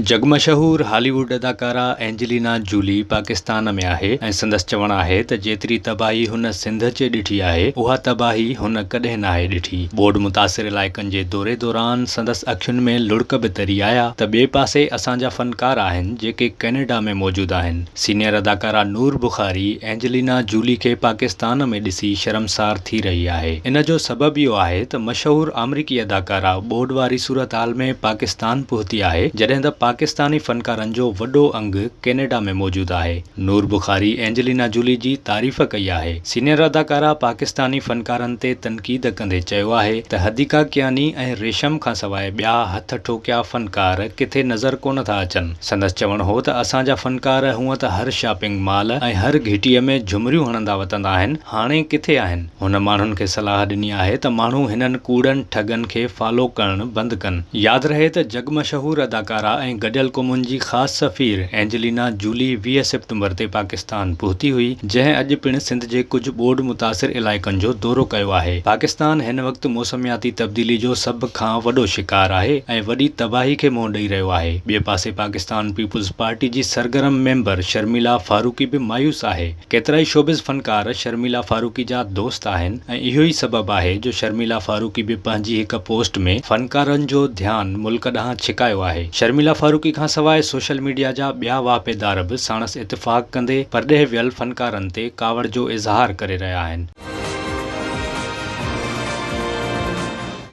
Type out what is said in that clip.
جڳ مشهور هالي ووڊ اداڪارا اينجلينا جولي پاڪستان ۾ آهي ۽ سندس چوڻ آهي ته جيتري تباهي هن سنڌ اچي ڏٺي آهي اها تباهي هن ڪڏهن ناهي ڏٺي. ٻوڏ متاثر علائقن جي دوري دوران سندس اکين ۾ لڙڪ به تري آيا ته ٻئي پاسي اسان جا فنڪار آهن جيڪي ڪينيڊا ۾ موجود آهن. سينيئر اداڪارا نور بخاري اينجلينا جولي کي پاڪستان ۾ ڏسي شرمسار ٿي رهي آهي. ان جو سبب اهو آهي ته مشهور آمريڪي اداڪارا ٻوڏ واري صورتحال ۾ پاڪستان پهتي آهي، جڏهن ته پاڪستاني فنڪارن جو وڏو انگ ڪينيڊا ۾ موجود آهي. نور بخاري اينجلينا جولي جي تعريف ڪئي آهي. سينيئر اداڪارا پاڪستاني فنڪارن تي تنقيد ڪندي چيو آهي ته حديقه ڪياني ۽ ريشم کانسواء ٻيا هٿ ٺوڪيا فنڪار ڪٿي نظر ڪونه ٿا اچن. سندس چوڻ هو ته اسان جا فنڪار هونء ته هر شاپنگ مال ۽ هر گهٽيء ۾ جهمريون هڻندا وتندا آهن، هاڻي ڪٿي آهن؟ هن ماڻهن کي صلاح ڏني آهي ته ماڻهو هنن ڪوڙن ٺڳن کي فالو ڪرڻ بند ڪن. ياد رهي ته جڳ مشهور اداڪارا ۽ گڏيل قومن جي خاص سفير اينجلينا جولي 20 سيپٽمبر تي پاڪستان پهتي هئي، جنهن اڄ پڻ سنڌ جي ڪجهه ٻوڏ متاثر علائقن جو دورو ڪيو آهي. پاڪستان هن وقت موسمياتي تبديلي جو سڀ کان وڏو شڪار آهي ۽ وڏي تباهي کي منهن ڏئي رهيو آهي. ٻئي پاسي پاڪستان پيپلز پارٽي جي سرگرم ميمبر شرميلا فاروقي به مايوس آهي. ڪيترائي شوبز فنڪار شرميلا فاروقي جا دوست آهن ۽ اهو ئي سبب آهي جو شرميلا فاروقي به پنهنجي هڪ پوسٽ ۾ فنڪارن جو ڌيان ملڪ ڏانهن ڇڪايو آهي. شرميلا فاروقي کانسواء سوشل ميڊيا جا ٻيا واهپيدار به ساڻس اتفاق ڪندي پرڏيهه ويل فنڪارن تي ڪاوڙ جو اظهار ڪري رهيا آهن.